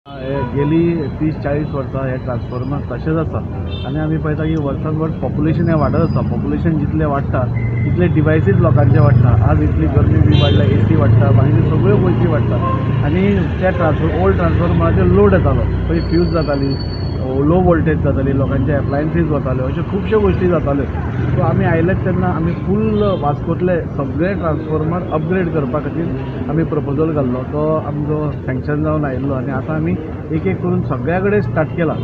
गेली 30-40 वर्सां हे ट्रान्सफॉर्मर तशेंच आसा आनी आमी पळयता की वर्सान वर्स पॉप्युलेशन हें वाडत आसा. पॉप्युलेशन जितलें वाडटा तितले डिवायसीस लोकांचे वाडटा. आज इतली गरमी बी वाडल्या, एसी वाडटा, बाकीच्यो सगळ्यो गोश्टी वाडटा आनी त्या ओल्ड ट्रान्सफॉर्मराचेर लोड येतालो, खंय फ्यूज जाताली, लो वोल्टेज जाताली, लोकांचे एप्लायन्सीस वताल्यो, अश्यो खुबश्यो गोश्टी जाताल्यो. सो आमी आयलेच तेन्ना आमी फूल वास्कोतले सगळे ट्रान्सफॉर्मर अपग्रेड करपा खातीर आमी प्रपोजल घाल्लो, तो आमचो सँक्शन जावन आयिल्लो आनी आतां आमी एक एक करून सगळ्या कडेन स्टार्ट केला.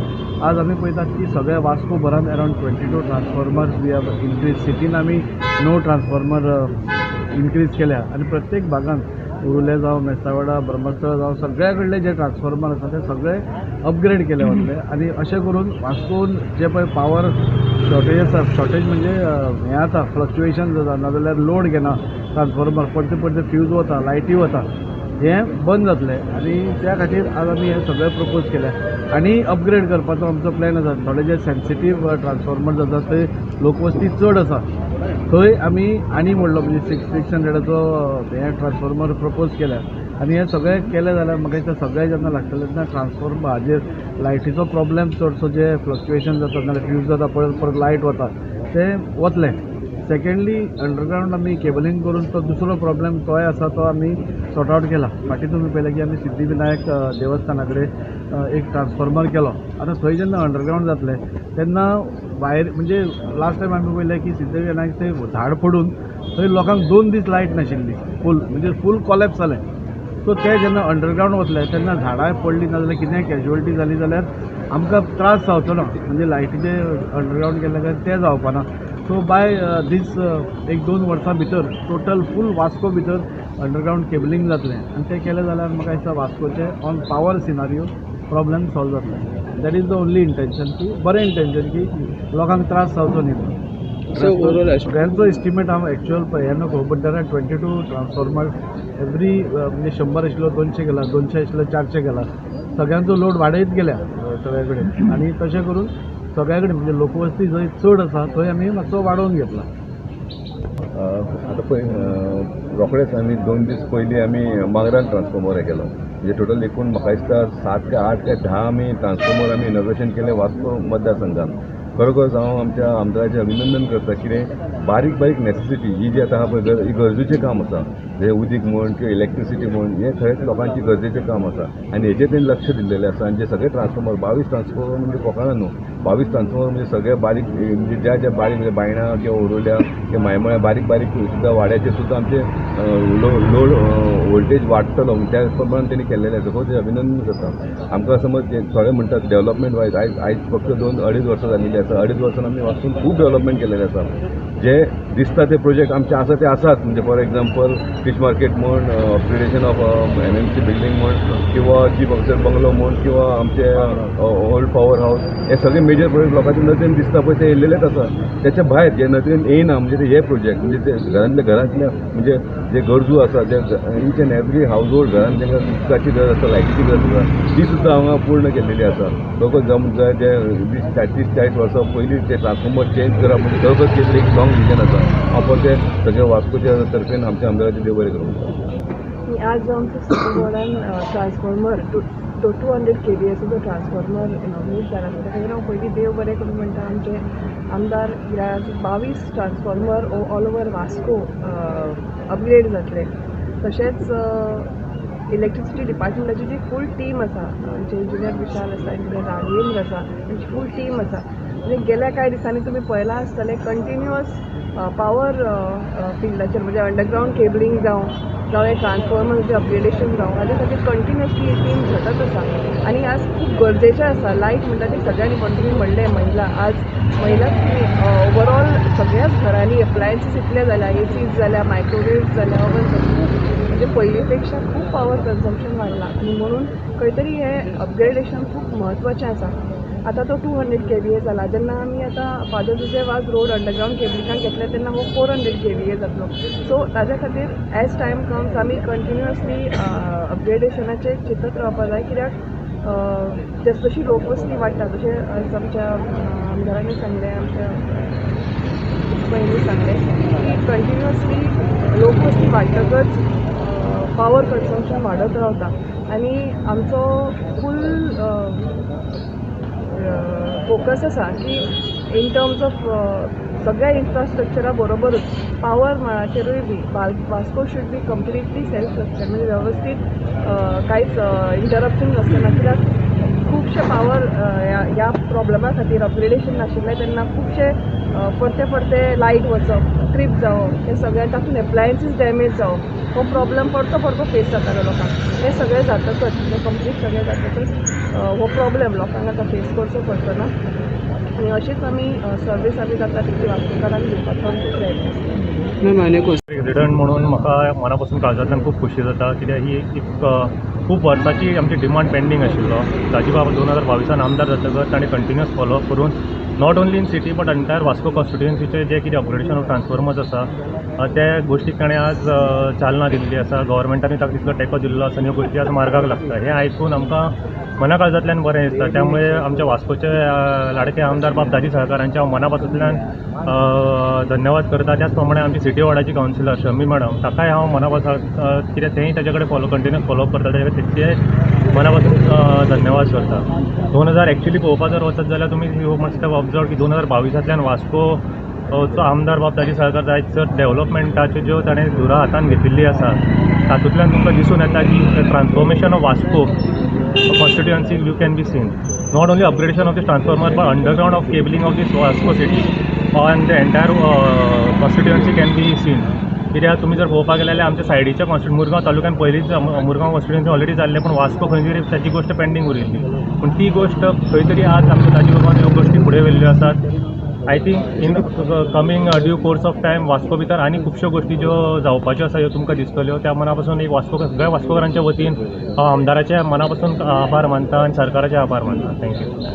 आज आमी पळयतात की सगळ्या Vasco भरान around 22 transformers we have increase. सिटीन आमी 9 ट्रान्सफॉर्मर इन्क्रीज केल्या आनी प्रत्येक भागान उरुले जावं, मेस्तावाडा, ब्रह्मस्थळ जावं, सगळ्या कडले जे ट्रान्सफॉर्मर आसा ते सगळे अपग्रेड केले वतले. आनी अशें करून वास्कोन जे पळय पावर शॉर्टेज आसा, शॉर्टेज म्हणजे हें आतां फ्लक्चुएशन जाता, नाजाल्यार लोड घेना ट्रान्सफॉर्मर, परते परते फ्यूज वता, लायटी वता, हें बंद जातलें. आनी त्या खातीर आज आमी हें सगळें प्रपोज केलें आनी अपग्रेड करपाचो आमचो प्लॅन आसा. थोडे जे सेन्सिटीव ट्रान्सफॉर्मर्स आसा थंय लोकवस्ती चड आसा, थंय आमी आनी व्हडलो म्हणजे 600 हें ट्रान्सफॉर्मर प्रपोज केल्या. आनी हें सगळें केलें जाल्यार म्हाका दिसता सगळें जेन्ना लागतलें तेन्ना ट्रान्सफॉर्मर हाजेर लायटीचो प्रॉब्लेम चडसो जे फ्लक्चुएशन जाता, नाल्यार फ्यूज जाता, परत परत लायट वता, तें वतलें. सेकेंडली अंडरग्रावंड आमी केबलिंग करून तो दुसरो प्रॉब्लेम तोय आसा तो आमी सॉर्ट आवट केला. फाटीं तुमी पळयलें की आमी सिद्धिविनायक देवस्थाना कडेन एक ट्रान्सफॉर्मर केलो. आतां थंय जेन्ना अंडरग्रावंड जातलें तेन्ना वायर म्हणजे लास्ट टायम आमी पळयलें की सिद्धिविनायक थंय झाड पडून थंय लोकांक 2 दीस लायट नाशिल्ली, फूल म्हणजे फूल कॉलेप्स जालें. सो ते जेन्ना अंडरग्रावंड वतले तेन्ना झाडां पडलीं ना जाल्यार कितेंय कॅज्युअलिटी जाली जाल्यार आमकां त्रास जावचो ना, म्हणजे लायटीचे अंडरग्रावंड केल्ले काय तें जावपा ना. सो बाय दीस 1-2 वर्सां भितर टोटल फूल वास्को भितर अंडरग्रावंड केबलिंग जातलें आनी तें केलें जाल्यार म्हाका दिसता वास्कोचें on power scenario problem solve जातलें. That is the only intention, की बरें इंटेन्शन की लोकांक त्रास जावचो न्ही. सगळ्यांचो एस्टिमेट हांव एक्चुअल हें नको, but there are 22 transformer every म्हणजे 100 आशिल्लो 200 गेला, 200 आशिल्लो 400 गेला, सगळ्यांचो लोड वाडयत गेल्या सगळ्या कडेन. आनी तशें करून सगळ्या कडेन म्हणजे लोकवस्ती जंय चड आसा थंय आमी मातसो वाडोवन घेतला. आतां पळय रोखडेच आमी 2 दीस पयलीं आमी मांगरान ट्रान्सफॉर्मर हें केलो, म्हणजे टोटल एकूण म्हाका दिसता 7 काय 8 काय 10 आमी ट्रान्सफॉर्मर आमी इनोग्रेशन केलें वास्को मतदारसंघान. खरोखरच हांव आमच्या आमदाराचें अभिनंदन करता. कितें बारीक बारीक नॅसेसिटी ही जी आतां आहा पळय ही गरजेचें काम आसा, जें उदीक म्हण किंवा इलेक्ट्रिसिटी म्हण, हें खरेंच लोकांची गरजेचें काम आसा आनी हेजेर तेणी लक्ष दिल्लेलें आसा. आनी जे सगळे ट्रान्सफॉर्मर 22 ट्रान्सफॉर्मर म्हणजे कोंकणा न्हू, 22 ट्रान्सफॉर्मर म्हणजे सगळे बारीक म्हणजे ज्या ज्या बारीक म्हणजे बायणां किंवा ओरोल्या किंवा मायमळ्या बारीक बारीक सुद्दां वाड्याचेर सुद्दां आमचे लोड वोल्टेज वाडटलो त्या प्रमाण तेणी केल्लेलें आसा. खरोखर अभिनंदन करता. आमकां समज थोडे म्हणटात डेवलपमेंट वायज आयज आयज फक्त 2-2.5 वर्सां जाल्लीं आसा, 2.5 वर्सान आमी वास्तून खूब डेवलपमेंट केलेलें आसा. जे दिसता ते प्रोजेक्ट आमचे आसा ते आसात, म्हणजे फॉर एग्जाम्पल फिश मार्केट म्हण, upgradation of MMC building म्हण, किंवा चीफ ऑफिसर बंगलो म्हण, किंवा आमचे ओल्ड पॉवर हावस, हे सगळे मेजर प्रोजेक्ट लोकांच्या नदरेन दिसता पळय ते येयल्लेलेच आसा. त्याच्या भायर जे नदरेन येयना म्हणजे ते हे प्रोजेक्ट म्हणजे ते घरांतले घरांतले म्हणजे जे गरजू आसा, जे each and every house hold घरान तांकां उदकाची गरज आसा, लायटीची गरज आसा, ती सुद्दां हांगा पूर्ण केल्लेली आसा. खरोखर जे 20-30-40 वर्सां पयलीं ते ट्रान्सफॉर्मर चेंज करप म्हणजे खरोखर केल्ली एक लॉंग विजन आसा. हांव परतें सगळ्या वास्कोच्या तर्फेन आमच्या आमदाराचें देव बरें करूं म्हणटा. आज आमच्या सिटी बोर्डान ट्रान्सफॉर्मर 200 kVAचो ट्रान्सफॉर्मर इनॉग्रेट जाला. त्या खातीर हांव पयलीं देव बरें करूं म्हणटा आमचे आमदार कित्याक 22 transformer all over Vasco upgrade जातले. तशेंच इलेक्ट्रिसिटी डिपार्टमेंटाची जी फूल टीम आसा, आमचे इंजिनियर विशाल आसा, इंजिनियर राघवेंद्र आसा, तांची फूल टीम आसा. म्हणजे गेल्या कांय दिसांनी तुमी पळयलां आसतलें कंटिन्युअस पावर फिल्डाचेर म्हणजे अंडरग्रावंड केबलिंग जावं जावं हे ट्रान्सफॉर्मराचें अपग्रेडेशन जावं, हाजे खातीर कंटिन्युअसली ही टीम झटत आसा. आनी आज खूब गरजेचें आसा. लायट म्हणटा ती सगळ्यांनी इम्पॉर्टंट. तुमी म्हणलें महिला, आज महिलाच न्ही ओवरऑल सगळ्याच घरांनी एप्लायन्सीस इतले जाल्या, एसीज जाल्या, मायक्रोवेव्ह जाल्या, ओवन खूब म्हणजे पयलीं पेक्षा खूब पावर कन्जम्पशन वाडलां आनी म्हणून खंय तरी हें अपग्रेडेशन खूब म्हत्वाचें आसा. आतां तो 200 kVA जाला, जेन्ना आमी आतां फादर जुझे वाज रोड अंडरग्रावंड केबलिंगाक घेतले तेन्ना हो 400 kVA जातलो. सो ताज्या खातीर एज टायम कम्स आमी कंटिन्युअसली अपग्रेडेशनाचेर चिंतत रावपाक जाय, कित्याक जस जशी लोकवस्ती वाडटा तशें आज आमच्या आमदारांनी सांगलें, आमच्या पयलीं सांगलें की कंटिन्युअसली लोकवस्ती वाडटकच पावर कन्जम्पशन वाडत रावता आनी आमचो फूल फोकस आसा की इन टर्म्स ऑफ सगळ्या इन्फ्रास्ट्रक्चरा बरोबरूच पावर मळाचेरूय बी Vasco should be completely self sustain, म्हणजे वेवस्थीत कांयच इंटरप्शन नासतना. कित्याक खुबशे पावर ह्या प्रॉब्लमा खातीर अपग्रेडेशन नाशिल्लें तेन्ना खुबशे परते परते लायट वचप, ट्रीप जावप, हे सगळें, तातूंत एप्लायन्सीस डॅमेज जावप, हो प्रॉब्लम परतो परतो फेस जातालो लोकांक. हें सगळें जातकच, हें कंप्लीट सगळें जातकच हो प्रॉब्लम लोकांक आतां फेस करचो पडचो ना आनी अशीच आमी सर्वीस आमी जाता तितली वास्कोकारांक दिवपाचो आमचो प्रयत्न आसता. मॅम, आनी एक प्रेसिडंट म्हणून म्हाका मना पासून, काळजांतल्यान खूब खोशी जाता, कित्याक ही एक खूब वर्सांची आमची डिमांड पेंडींग आशिल्लो. दाजीबाब 2022 आमदार जातकच ताणें कंटिन्युअस फॉलोअप करून not only in city but entire Vasco कॉन्स्टिट्युएन्सीचे जे कितें अपग्रेडेशन ऑफ ट्रान्सफॉर्मर्स आसा, त्या गोश्टीक ताणें आज चालना दिल्ली आसा. गव्हर्मेंटानूय ताका तितलो तेंको दिल्लो आसा आनी ह्यो गोश्टी आज मार्गाक लागता हें आयकून आमकां मना काळजांतल्यान बरें दिसता. त्यामुळे आमच्या वास्कोचे लाडके आमदार बाब दाजी साळकार हांचे हांव मना पासूंतल्यान धन्यवाद करता. त्याच प्रमाणे आमची सिटी वॉर्डाची कावन्सिलर शमी मॅडम, ताकाय हांव मना पासून, कित्याक तेंय ताजे कडेन कंटिन्युअस फॉलोअप करता, ताजे तितके मना पासून धन्यवाद करता. 2000 एक्चुली पळोवपा जर वचत जाल्यार तुमी you must have observe की 2022तांतल्यान वास्को चो आमदार बाब दाजी साळकार जायत सर डेवलपमेंटाच्यो ज्यो ताणें धुरा हातान घेतिल्ली आसा, तातूंतल्यान तुमकां दिसून येता की transformation of Vasco constituency you can be seen. Not only upgradation of this transformer but underground of cabling of this Vasco city and the entire constituency can be seen. कित्याक तुमी जर पळोवपाक गेले जाल्यार आमच्या सायडीच्या कॉन्स्टिट्यु मुरगांव तालुक्यान पयलींच मुरगांव कॉन्स्टिट्युएन्सी ऑलरेडी जाल्लें, पूण वास्को खंय तरी ताची गोश्ट पेंडींग उरिल्ली. पूण ती गोश्ट खंय तरी आज आमच्या दाजी बाबान ह्यो गोश्टी फुडें व्हेल्ल्यो आसात. I think in coming due course of time Vasco भितर आनी खुबश्यो गोश्टी ज्यो जावपाच्यो आसा ह्यो तुमकां दिसतल्यो. त्या मना पासून एक वास्को, सगळ्या वास्कोकारांच्या वतीन हांव आमदाराचे मना पासून आभार मानता आनी सरकाराचे आभार मानता. Thank you.